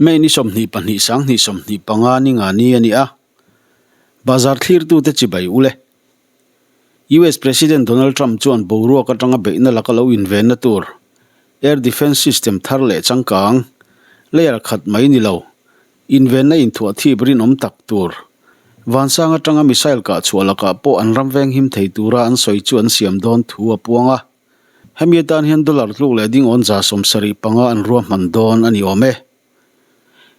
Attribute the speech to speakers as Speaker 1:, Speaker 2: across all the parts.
Speaker 1: May ni 22 2025 ni nga ni a ni a, bazar thlirtute chibai u le. US President Donald Trump chuan boruak atanga beihna laka lo invenna tur Air Defence System thar leh changkang, layer khat mai ni lo, invenna inthuah thip rinawm tak tur, vansang atanga missile kah chhuah lakah pawh an ram venghim thei tura an sawi chu an siam dawn thu a puang a. Hemi atan hian dollar tluk leh dingawn 75 an ruahman dawn a ni awm e.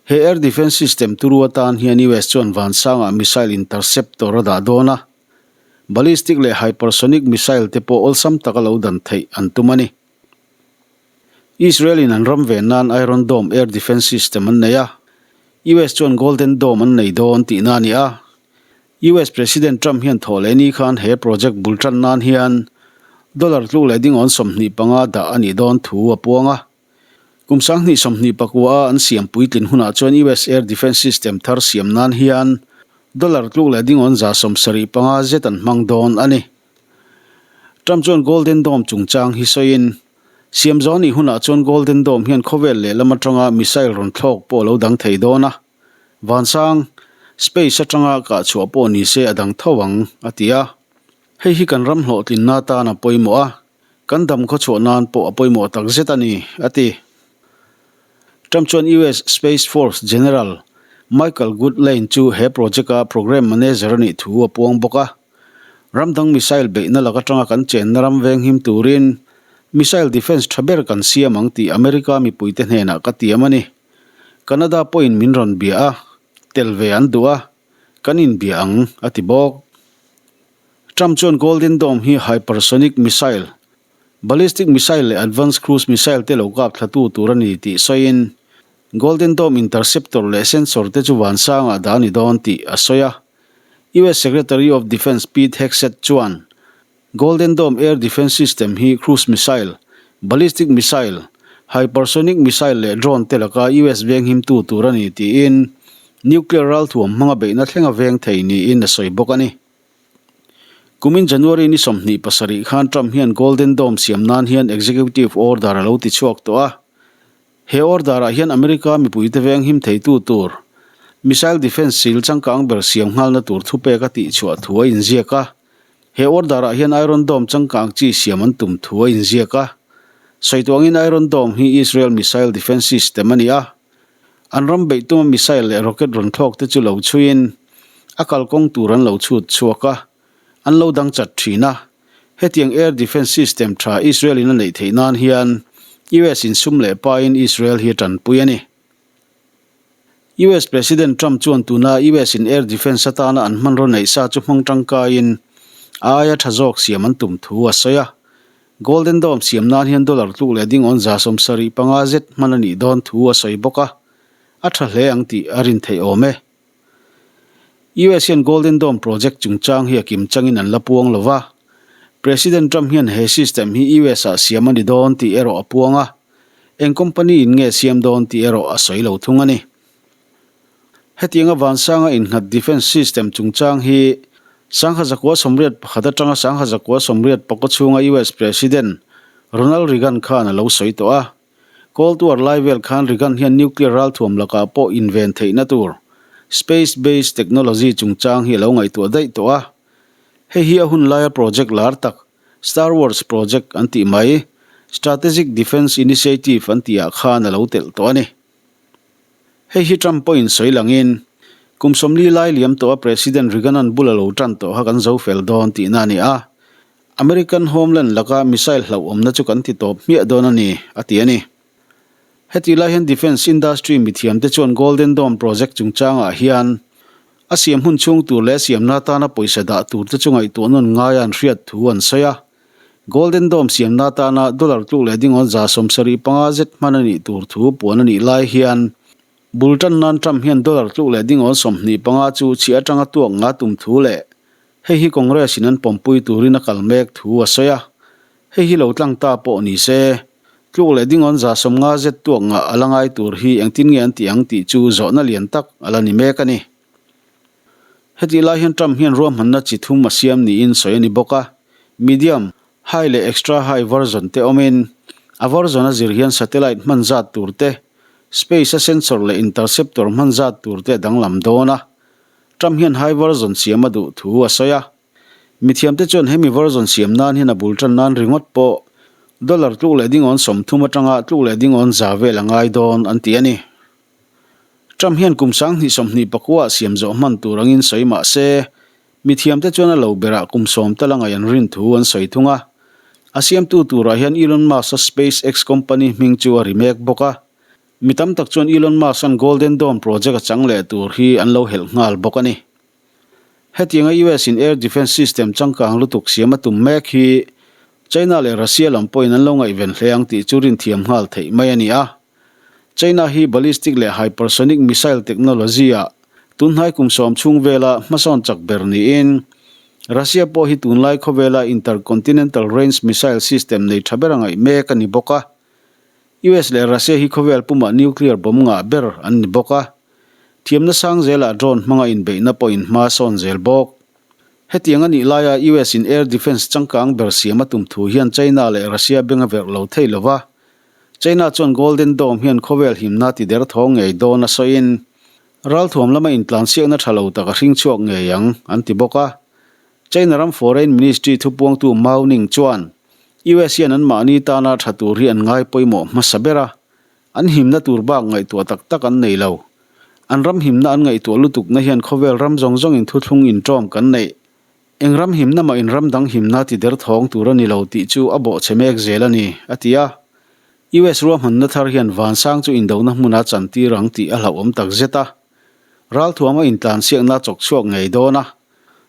Speaker 1: He air defence system turu atan hian US chuan vansangah missile interceptor a dah dawn a, ballistic leh hypersonic missile te pawh awlsam taka lo dan theih an tum a ni. Israel in an ram ve nan Iron Dome air defence system an nei a, US chuan Golden Dome an nei dawn tihna a ni a. US President Trump hian thawh leh ni khan he project bul tan nan hian dollar tluk leh dingawn 25 dah a nih dawn thu a puang a. Kum 2029 a an siam puitlin hunah chuan US Air Defence System thar siam nan hian dollar tluk leh dingawn 75 zet an hmang dawn a ni. Trump chuan Golden Dome chungchang hi sawiin, Siam zawh nih hunah chuan Golden Dome hian khawvel lehlam atanga missile rawn thlawk pawh a lo dang thei dawn a. Vansang, space atanga kah chhuah pawh ni se a dang tho ang, a ti a. Hei hi kan ram hlawhtlinna atan a pawimawh a, kan dam khawchhuah nan pawh a pawimawh tak zet a ni, a ti. Trump chuan US Space Force General Michael Goodlain chu he project-a program manager a nih thu a puang bawk a. Ram dang missile beihna lak atanga kan chenna ram venghim turin missile defense tha ber kan siam ang tih America mipuite hnenah ka tiam a ni. Canada pawhin min rawn bia a, tel ve an duh a, kan inbia ang, a ti bawk. Trump chuan Golden Dome hi hypersonic missile, ballistic missile leh advanced cruise missile te lo kap thlatu tur a ni tih sawiin, Golden Dome interceptor leh sensor te chu vansangah dah a ni dawn tih a sawi a. US Secretary of Defence Pete Hegseth chuan Golden Dome air defence system hi cruise missile, ballistic missile, hypersonic missile leh drone te laka US venghimtu tur a ni tiin nuclear ralthuam hmanga beihna thlenga veng thei niin a sawi bawk a ni. Kumin January ni 27 khan Trump hian Golden Dome siam nan hian executive order a lo ti chhuak tawh a. He order ah hian America mipuite venghim theitu tur missile defence sil changkang ber siam nghalna tur thupek a tihchhuah thu a inziak a. He order ah hian Iron Dome changkang chi siam an tum thu a inziak a. Sawi tuangin Iron Dome hi Israel missile defence system a ni a. An ram beih tuma missile leh rocket rawn thlawk te chu lo chhuiin a kalkawng tur an lo chhut chhuak a, an lo dang chat thin a. Hetiang air defence system tha Israel in a neih theih nan hian US in sum leh pain Israel hi a tanpui a ni. US President Trump chuan tuna US in air defence atana an hmanraw neih sa chu hmang tangkaiin a aia tha zawk siam an tum thu a sawi a. Golden Dome siam nan hian dollar tluk leh dingawn 75 zet hman a nih dawn thu a sawi bawk a, a tha hle ang tih a rin theih awm e. US hian Golden Dome project chungchang hi a kim changin an la puang lo va, President Trump hian he system hi US ah siam a ni dawn tih erawh a puang a, eng company in nge siam dawn tih erawh a sawi lo thung a ni. Hetianga vansanga innghat defence system chungchang hi 1981 atanga 1984 chhunga US President Ronald Reagan khan a lo sawi tawh a. Cold War lai vel khan Reagan hian nuclear ralthuam lakah pawh inven theihna tur space based technology chungchang hi a lo ngaihtuah daih tawh a. Hei hi a hun laia project lar tak Star Wars project an tih mai Strategic Defence Initiative an tihah khan a lo telh tawh a ni. Hei hi Trump pawhin sawi langin kum 40 lai liam tawha President Reagan-a'n bul a lo tan tawh kha kan zo fel dawn tihna a ni a. American homeland laka missile hlauhawmna chu kan ti tawp hmiah dawn a ni, a ti a ni. Heti lai hian defence industry mithiamte chuan Golden Dome project chungchangah hian a siam hun chhung tur leh a siamna atana pawisa dah turte chu ngaihtuah nawn ngaia an hriat thu an sawi a. Golden Dome siamna atana dollar tluk leh dingawn 75 zet hman a nih tur thu puan a nih lai hian bul tan nan Trump hian dollar tluk leh dingawn 25 chu chhiah atanga tuak nga tum thu leh Hei hi Congress in an pawmpui turin a kal mek thu a sawi a, hei hi lo tlang ta pawh ni se, tluk leh dingawn 50 zet tuak ngah a la ngai tur hi engtin nge an tih ang tih chu zawhna lian tak a la ni mek a ni. Hetih lai hian Trump hian ruahmanna chi thum a siam niin sawi a ni bawk a, medium, high leh extra high version te awmin, a version a zir hian satellite hman zat tur te, Space-a sensor leh interceptor hman zat tur te a danglam dawn a, Trump hian high version siam a duh thu a sawi a. Mithiamte chuan hemi version siam nan hian a bul tan nan ringawt pawh dollar tluk leh dingawn 30 atanga tluk leh dingawn za vel a ngai dawn an ti a ni. Trump hian kum 2024 ah siam zawh hman tur angin sawi mah se, mithiamte chuan a lo berah kum 10 tal a ngaih an rin thu an sawi thung a. A siamtu turah hian Elon Musk-a SpaceX company hming chu a ri mek bawk a. Mi tam tak chuan Elon Musk-a'n Golden Dome project a chang leh tur hi an lo helh nghal bawk a ni. Hetianga US-in air defence system changkang lutuk siam a tum mek hi China leh Russia lam pawhin an lo ngaihven hle ang tih chu rinthiam nghal theih mai a ni a. China hi ballistic leh hypersonic missile technology-ah tunhnai kum 10 chhung vela hmasawn chak ber niin Russia pawh hi tunlai khawvela intercontinental range missile system nei tha ber a ngaih mek a ni bawk a. US leh Russia hi khawvel pumah nuclear bomb ngah ber an ni bawk a. Thiamna sang zelah drone hmanga inbeihna pawhin hma sawn zel bawk. Hetiang a nih laia US in air defence changkang ber siam a tum thu hian China leh Russia beng a verh lo thei lo va. China chuan Golden Dome hian khawvel himna ti der thaw ngei dawn a sawiin, ralthuam lama intlansiakna tha lo tak a hring chhuak ngei ang, an ti bawk a. China ram Foreign Ministry thupuangtu Mao Ning chuan, US hian anmahni tana tha tur hi an ngai pawimawh hmasa ber a, An himna tur bak ngaihtuah tak tak an nei lo. An ram himna an ngaihtuah lutukna hian khawvel ram zawng zawngin thuthlung inṭawm kan neih. Eng ram himna mah in ram dang himna ti der thawng tur a ni lo tih chu a bawhchhe mek zel a ni, a ti a. US ruahmanna thar hian vansang chu indona hmuna chantir ang tih a hlauhawm tak zet a. Ralthuam a intlansiakna chawk chhuak ngei dawn a.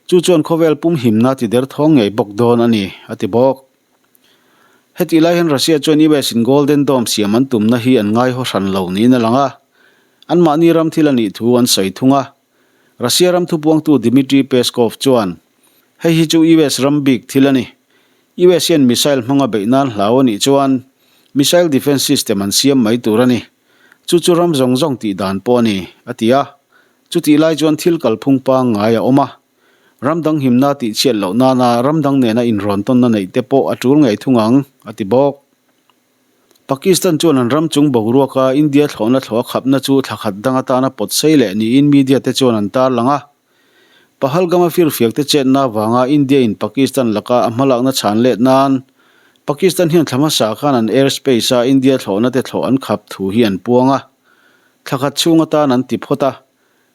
Speaker 1: Chu chuan khawvel pum himna ti der thawng ngei bawk dawn a ni, a ti bawk. Hetih lai hian Russia chuan US in Golden Dome siam an tumna hi an ngaihaw hran lo niin a lang a, anmahni ram thil a nih thu an sawi thung a. Russia ram thupuangtu Dmitry Peskov chuan, Hei hi chu US ram bik thil a ni. US hian missile hmanga beih nan hlau a nih chuan missile defence system an siam mai tur a ni. Chu chu ram zawng zawng tih dan pawh a ni, a ti a. Chutih lai chuan thil kalphung pangngai a awm a. Ram dang himna tih chhiat loh nana ram dang nena inrawn tawnna neih te pawh a tul ngei thung ang, a ti bawk. Pakistan chuan an ram chung boruaka India thlawhna thlawh a khapna chu thla khat dang atana pawt sei leh niin media te chuan an tarlang a. Pahalgam-a firfiak te chetna avanga India in Pakistan laka a hmalakna chhan let nan Pakistan hian thla hmasa khan an airspace-a India thlawhna te thlawh an khap thu hi an puang a. Thla khat chhung atan an ti phawt a.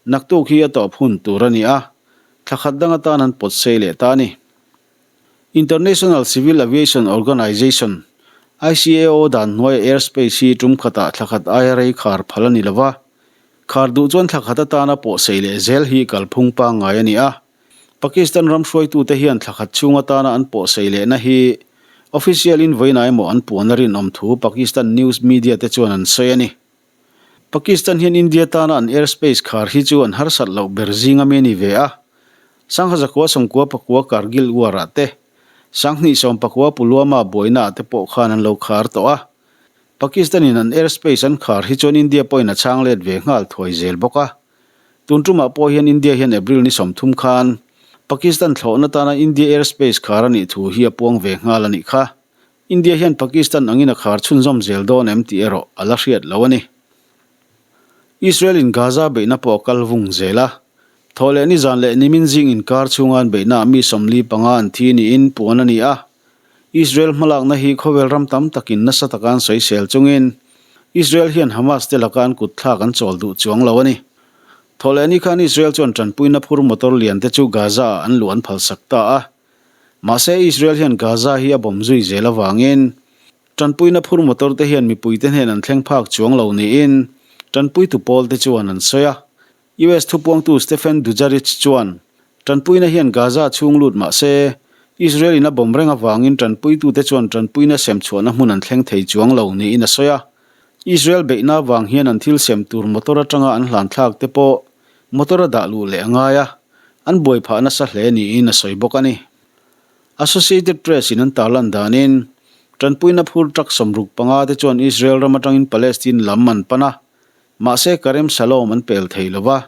Speaker 1: Naktuk hi a tawp hun tur a ni a, thla khat dang atan an pawt sei leh ta a ni. International Civil Aviation Organization, ICAO, dan hnuaia airspace hi tum khatah thla khat aia rei khar phal a ni lo va, khar duh chuan thla khat atana pawh sei leh zel hi kalphung pangngai a ni a. Pakistan ram hruaitute hian thla khat chhung atana an pawh sei lehna hi official in vawiinah emaw an puan a rinawm thu Pakistan news media te chuan an sawi a ni. Pakistan hian India tana an airspace khar hi chu an harsat loh ber zing ami a ni ve a. Sangha zakua sawmkua pakua Kargil War ah te, Sanghnih sawmpakua Pulwama buaina ah te pawh khan an lo khar tawh a. Pakistan in an airspace an khar hi chuan India pawhin a chhang let ve nghal thuai zel bawk a. Tun tumah pawh hian India hian April ni 30 khan Pakistan thlawhna tana India airspace khar a nih thu hi a puang ve nghal a nih kha. India hian Pakistan angin a khar chhunzawm zel dawn em tih erawh a la hriat lo a ni. Israel in Gaza beihna pawh a kal vung zel a. Thawh leh nizan leh nimin zing inkar chhunga an beihnaah mi 45 an thi niin puan a ni a. Israel hmalakna hi khawvel ram tam takin nasa taka an sawisel chungin Israel hian Hamas te laka an kut thlak an chawl duh chuang lo a ni. Thawh leh ni khan Israel chuan tanpuina phur motor lian te chu Gaza-ah an luh an phalsak ta a. Mahse, Israel hian Gaza hi a bomb zui zel avangin tanpuina phur motor te hian mipuite hnen an thleng phak chuang lo niin tanpuitu pawl te chuan an sawi a. US thupuangtu Stephen Dujarric chuan tanpuina hian Gaza chhung lut mahse, Israel in a bomb reng avangin tanpuitute chuan tanpuina sem chhuahna hmun an thleng thei chuang lo niin a sawi a. Israel beihna avang hian an thil sem tur motor atanga an hlan thlak te pawh motor a dah luh leh a ngai a, an buai phah nasa hle niin a sawi bawk a ni. Associated Press in an tarlan danin, tanpuina phur truck 65 te chuan Israel ram atangin Palestine lam an pan a, mahse Karem Shalom an pel thei lo va,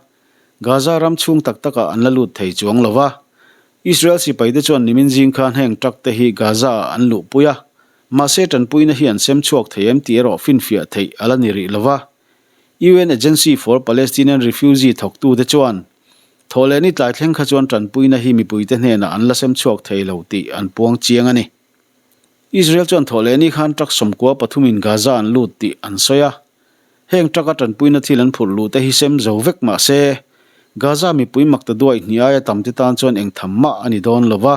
Speaker 1: Gaza ram chhung tak takah an la lut thei chuang lo va. Israel sipai te chuan nimin zing khan heng truck te hi Gaza ah an luhpui a, mahse tanpuina hi an sem chhuak thei em tih erawh finfiah theih a la ni rih lo va. UN Agency for Palestinian Refugee thawktute chuan Thawhlehni tlai thleng kha chuan tanpuina hi mipuite hnenah an la sem chhuak thei lo tih an puang chiang a ni. Israel chuan Thawhlehni khan truck 93 in Gaza an lut tih an sawi a. Heng truck-a tanpuina thil an phurh luh te hi sem zo vek mah se, Gaza mipui makta duai hnih aia tam te tan chuan eng tham mah a ni dawn lo va,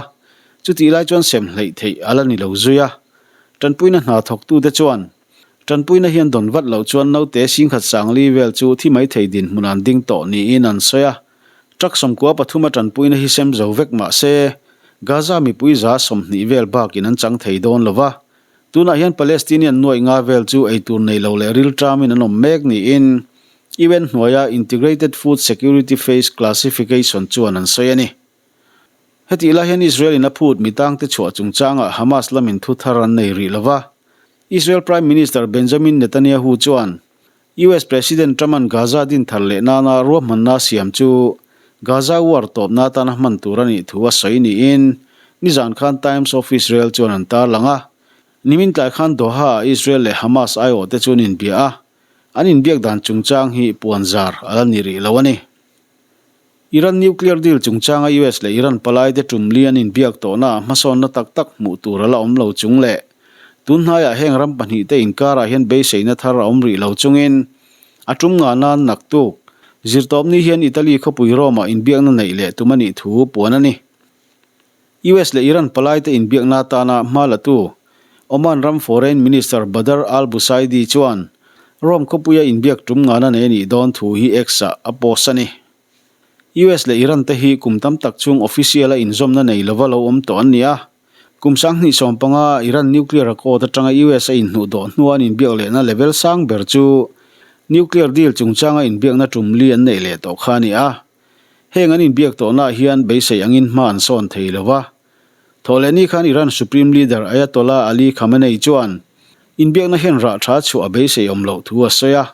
Speaker 1: chutih lai chuan sem hleih theih a la ni lo zui a. Tanpuina hna thawktute chuan Tanpuina hian dawn vat loh chuan naute singkhat sangli vel chu thi mai thei dinhmun an ding tawh niin an sawi a. Truck 93 a tanpuina hi sem zo vek mah se, Gaza mipui 20 vel bakin an chang thei dawn lo va. Tunah hian Palestinian nuaih nga vel chu eitur nei lo leh rilṭamin an awm mek niin UN hnuaia Integrated Food Security Phase Classification chuan an sawi a ni. Hetih lai hian Israel in a phut mi tangte chhuah chungchangah Hamas lamin thu thar an nei rih lo va. Israel Prime Minister Benjamin Netanyahu chuan US President Trump-a'n Gaza din thar leh nana ruahmanna a siam chu Gaza war tawpna atana hman tur a nih thu a sawi niin nizan khan Times of Israel chuan an tarlang a. Nimin tlai khan Doha-ah Israel leh Hamas aiawhte chu an inbia a, an inbiak dan chungchang hi puanzar a la ni rih lo a ni. Iran nuclear deal chungchanga US leh Iran palaite tum li an inbiak tawhnaah hmasawnna tak tak hmuh tur a la awm lo chung leh tun hnaiah heng ram pahnihte inkarah hian beiseina thar a awm rih lo chungin a tum ngah nan naktuk zirtawpni hian Italy khawpui Rome-ah inbiakna neih leh tum a nih thu puan a ni. US leh Iran palaite inbiakna atana hma latu Oman ram Foreign Minister Badr al-Busaidi chuan Rome khawpuia inbiak tum ngahna nei a nih dawn thu hi X-ah a post a ni. US leh Iran te hi kum tam tak chung official a inzawmna nei lova lo awm tawh an ni a. Kum 2015 a Iran nuclear accord atanga US a inhnuh dawh hnua an inbiak lehna level sang ber chu nuclear deal chungchanga inbiakna tum li an neih leh tawh kha a ni a. Heng an inbiak tawhnaah hian beisei angin hma an sawn thei lova. Thawhlehni khan Iran Supreme Leader Ayatollah Ali Khamenei chuan inbiakna hian rah tha chhuah a beisei awm loh thu a sawi a.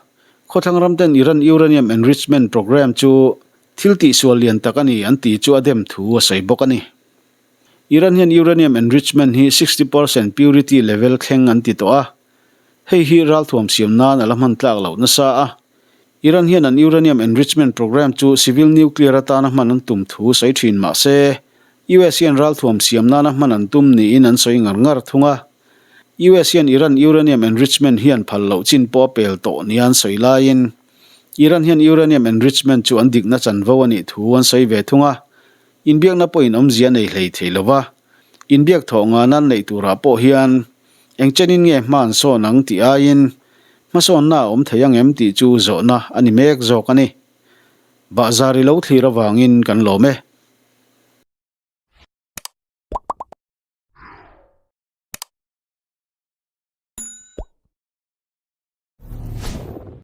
Speaker 1: Khawthlang ram ten Iran uranium enrichment programme chu thil tihsual lian tak a ni an ti chu a dem thu a sawi bawk a ni. Iran hian uranium enrichment hi 60% purity level thleng an ti tawh a, hei hi ralthuam siam nan a la hman tlak loh nasa a. Iran hian an uranium enrichment programme chu civil nuclear atana hman an tum thu sawi thin mah se, US hian ralthuam siam nana hman an tum niin an sawi ngar ngar thung a. US hian Iran uranium enrichment hian phal loh chin pawh a pel tawh nia an sawi laiin Iran hian uranium enrichment chu an dikna chanvo a nih thu an sawi ve thung a, inbiakna pawhin awmzia nei hlei thei lo va, inbiak thawh ngana an neih turah pawh hian eng chenin nge hma an sawn ang tih aiin hmasawnna a awm thei ang em tih chu zawhna a ni mek zawk a ni. Bahzar i lo thlir avangin kan lawm e.